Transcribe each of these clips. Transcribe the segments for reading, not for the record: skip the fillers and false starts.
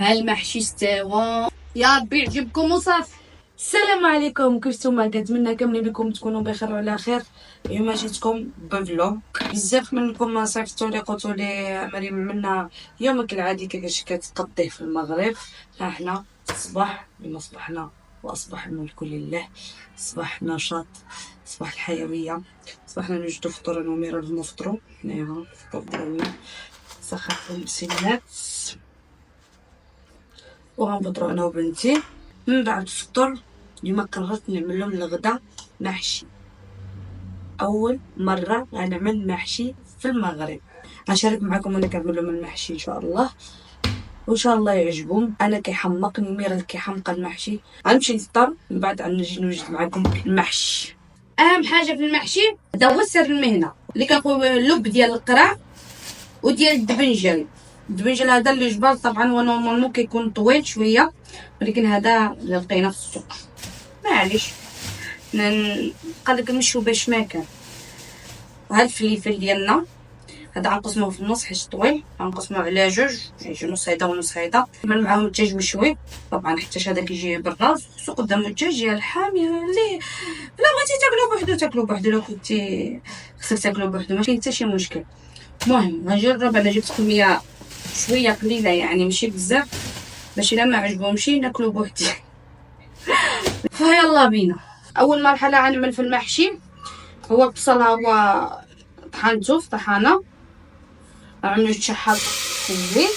ها المحشي استوى، يا ربي يعجبكم وصافي. السلام عليكم، كيف نتوما؟ كنتمنى كاملين بكم تكونوا بخير وعلى خير. اليوم جيتكم ب vlog. بزاف منكم صيفطوا لي قلتوا لي مريم منا يومك العادي كيفاش كتقضيه في المغرب. ها حنا الصباح، اليوم صبحنا واصبح الملك لله. صباح نشاط، صباح الحيويه، صباحنا نوجدوا فطور انا وميرا نفطروا هنايا. فطور ديالنا سخنت المسينات وغنفطروا انا وبنتي. من بعد الفطور اليوم قررت نعمل لهم الغدا محشي. اول مرة غنعمل محشي في المغرب. غنشارك معكم وانا كنعمل لهم المحشي ان شاء الله، وان شاء الله يعجبهم. انا كيحمقني، ميرا كيحمق المحشي. غنمشي نفطر من بعد غنجي نوجد معكم المحشي. اهم حاجة في المحشي هذا هو سر المهنة اللي كنقولوا اللب ديال القرع وديال الدبنجل. الدبنجل هذا اللي جبر طبعا هو normalement كيكون طويل شوية، ولكن هذا اللي لقينا في السوق معليش قال لك نمشيو باش ما كان. وهاد الفلفل ديالنا هذا غنقسموه في النص حيت طويل، غنقسموه على جوج، يجي نص هيدا ونص هيدا. نعمل معاهم الدجاج مشوي طبعا حيت هذا كيجي بالراس، خصو قدامو الدجاج يا الحام يا اللي لا بغيتي تاكلو بوحدو تاكلو بوحدو، لو كنتي خصك تاكلو بوحدو ما كاين حتى شي مشكل. المهم غنجرب. انا جبت كمية شوية قليله يعني ماشي بزاف باش الا ما عجبهمش ناكلو بوحدي. فيلا بينا. اول مرحلة غنعمل في المحشي هو البصل، هو طحنته في طحانه، غنعملو يتشحر في الزيت.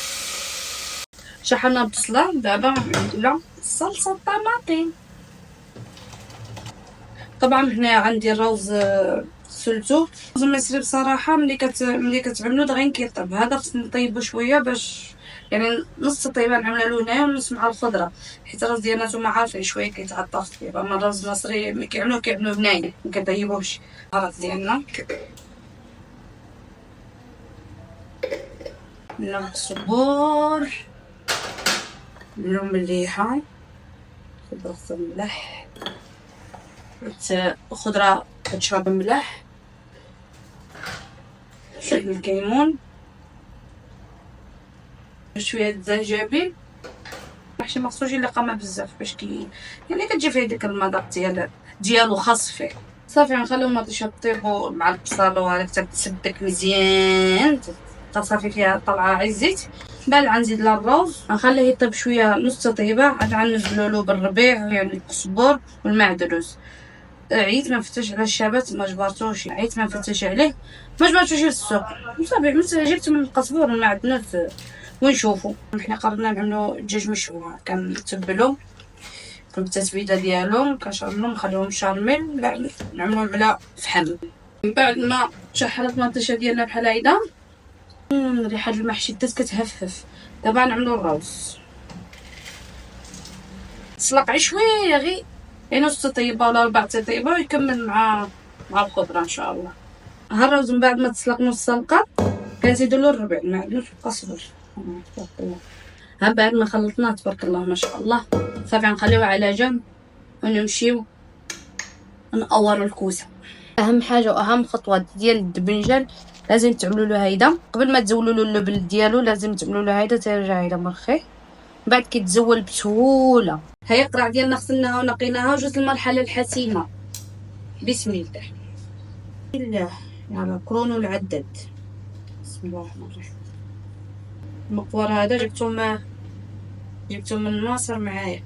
شحرنا البصله، دابا غنعملو صلصه الطماطم. طبعا هنا عندي الروز سلتو. الروز المصري بصراحة ملي كتعملو دغيا كيطيب. هذا خصني نطيبو شوية باش يعني نص طيبة نعملها له هنايا ونص مع الخضرة، حيت الروز ديالنا نتوما عارفين شوية كيتعطر في الطيبة. اما الروز المصري ملي كيعملوه كيعملوه بناين ما كيطيبوهش. البهارات ديالنا الصبور، المليحه، خضرة الملح، الخضرة كتشرب ملح، شوية الكيمون، شوية الزنجبيل. محشي ما خصوش يلقى ما بزاف باش كي يعني كتجي فيه ديك المذاق ديالو خاص فيه. صافي غنخليهم مطيشه طيبوا مع البصل وهذاك تتسبك مزيان، صافي فيها طلعه على الزيت. بعد غنزيد لها الروز، غنخليه يطيب شوية نص طيبة، عاد غنزلو له بالربيع يعني القزبر والمعدنوس. عييت ما نفتش على الشبات ما جبرتوش، عييت ما نفتش عليه ما جبرتوش في السوق. صافي عملت جبت من القزبر والمعدنوس ونشوفو. حنا قررنا نعملو دجاج مشوي، كنتبلو بالتتبيله ديالو، كنشرملو نخليهم شارمين، بعد نعملوهم على فحم. من بعد ما شحرت المطيشه ديالنا بحال هيدا، ريحه المحشي بدات كتهفف. دابا نعملو الروز، تسلق غير شوية، غير نص طيبة ولا ربع طيبة، ويكمل مع الخضرة ان شاء الله. ها الروز من بعد ما تسلق نص سلقه كنزيدو له الربع المعدنوس والقزبر. ها بعد ما خلطناه تبارك الله ما شاء الله. صافي غنخليوه على جنب ونمشيو نقورو الكوسه. اهم حاجة واهم خطوة ديال الدبنجل لازم تعملوا له هيدا قبل ما تزولوا له اللبن ديالو، لازم تعملوا له هيدا ترجع هيدا مرخي، بعد كيتزول بسهولة. هاي القرع ديالنا غسلناها ونقيناها وجات المرحلة الحاسمة. بسم الله الله، يلا كرونو العداد. بسم الله الرحمن الرحيم. المقور هذا جبتو من مصر معايا.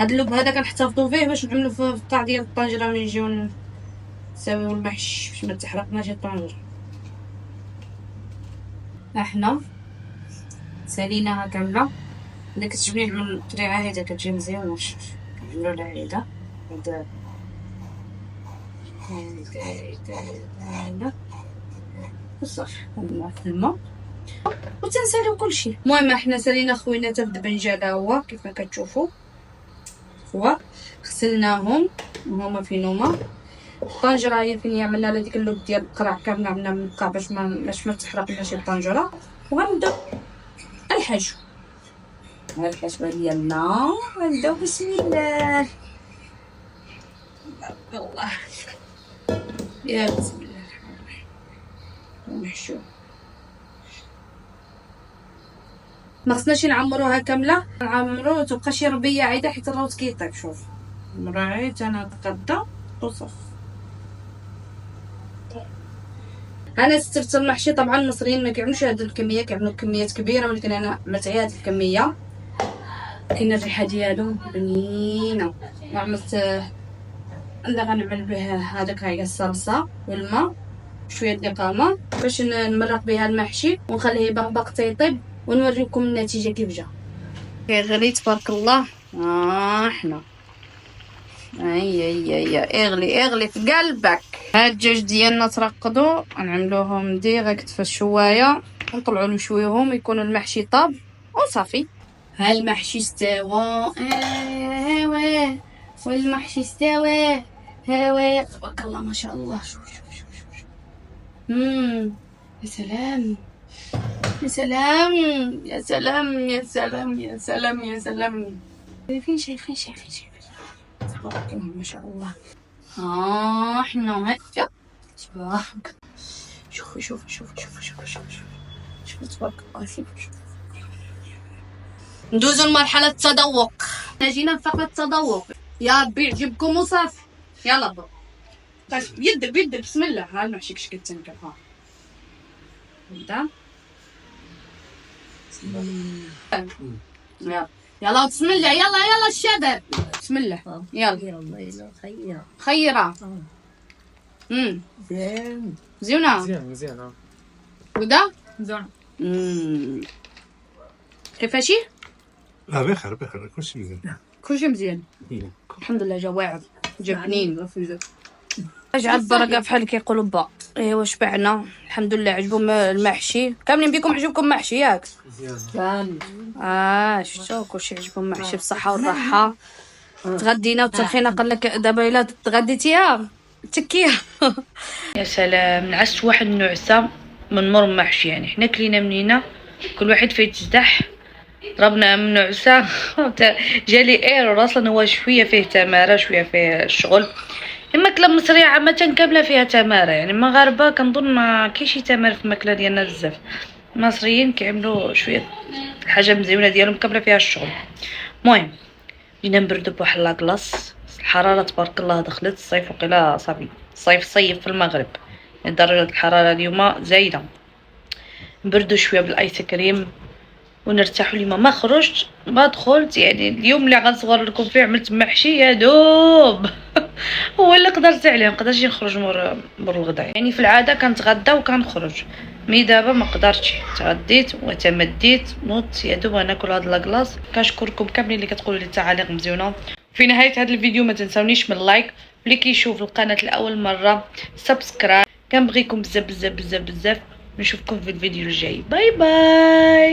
هاد اللب هذا كنحتفظوا فيه باش نعملو في القاع ديال الطنجره ملي نجيو نساويو المحشي باش ما تحرقناش الطنجره. احنا ساليناها كاملة. انا كتعجبني نعمل القريعه هيدا كتجي مزيانه. نعملو لها هيدا هيدا هيدا هيدا وصافي في الماء وتنساليو كلشي. المهم حنا سالينا خوينا حتى الدبنجال هو كيف ما كتشوفوا، هو غسلناهم وهما فين هما. الطنجره هي فين عملنا لها ديك اللب ديال القرع كاملة، عملنا من القاع باش ما تحرقناش الطنجره. وغنبداو الحشو. ها الحشوه ديالنا غنبداو بسم الله. الله يا بسم الله الرحمن الرحيم. نحشو ما خصناش نعمروها كامله، نعمرو تبقى شي ربيه عايده حيت الروز كيطيب. شوف راعيت انا تقدا وصف. انا استفدت المحشي. طبعا المصريين ما كيعملوش هذه الكميه، كيعملوا كميات كبيره، ولكن انا عملت هذه الكميه. كاين الريحه ديالو بنينه. وعملت اللي غنعمل به هذاك هي الصلصه والماء شويه الاقامه باش نمرق بها المحشي ونخليه يبقبق تيطيب ونوريكم النتيجه كيف جا. كيغلي تبارك الله. حنا اي اي اي اغلي اغلي في قلبك. هاد الدجاج ديالنا ترقدو، نعملوهم direct في الشوايه ونطلعوا نشويهم، يكون المحشي طاب وصافي. ها المحشي استوى، ايوا والمحشي استوى هوا تبارك الله ما شاء الله. شوف شوف شوف شوف، يا سلام يا سلام يا سلام يا سلام يا سلام يا سلام. شايفين شايفين شايفين شايفين تبارك الله ما شاء الله. حنا هكا تبارك. شوفوا شوفوا شوفوا شوفوا شوفوا شوفوا شوفوا تبارك الله. شوفوا شوفوا. ندوزو لمرحلة التذوق. جينا لفقرة التذوق، يا ربي يعجبكم وصافي. يلا بو طيب بيدك بيدك بسم الله. ها المحشي كش كتنكر. ها بدا يلا يلا بسم الله. يلا يلا الشباب بسم الله. يلا يلا يلا خيرة خيرة. زين زيونة مزيان مزيان. ودا مزيان. كيفاشي؟ لا بخير بخير، كلشي مزيان. كلشي مزيان الحمد لله. جا واعر، جا بنين، رجع البركه بحال كيقولوا با. ايوا شبعنا الحمد لله. عجبهم المحشي كاملين بكم، عجبكم محشي ياك؟ كامل. شفتوا كلشي عجبهم محشي بالصحه والراحه. تغدينا وترخينا. قال لك دابا الا تغديتيها تكيها. يا سلام، نعست واحد النعسه من مور محشي. يعني حنا كلينا منينا كل واحد فيتزدح، ضربنا من نعسه. جالي error اصلا، هو شويه فيه تماره شويه فيه الشغل. الماكله المصريه عامه كامله فيها تماره، يعني المغاربه كنظن ما كاينش شي تماره في الماكله ديالنا بزاف. المصريين كيعملوا شويه الحاجه مزيونه ديالهم كامله فيها الشغل. المهم جينا نبردو بواحد la glace. الحراره تبارك الله دخلت الصيف وقيلا صافي الصيف صيف في المغرب، يعني درجه الحراره اليوم زايده. نبردو شويه بالايس كريم ونرتاحوا. اليوم ما خرجت ما دخلت، يعني اليوم اللي غنصور لكم فيه عملت محشي يا دوب هو اللي قدرت عليه، ما قدرتش نخرج مور الغدا. يعني في العاده كنتغدى وكنخرج، mais دابا ما قدرتش. تغديت وتمديت نوض يا دوب ناكل هاد la glace. كنشكركم كاملين اللي كتقولوا لي التعاليق مزيونه. في نهايه هذا الفيديو ما تنساونيش من like، اللي كيشوف القناه لاول مره subscribe. كنبغيكم بزاف بزاف بزاف بزاف. نشوفكم في الفيديو الجاي. bye bye.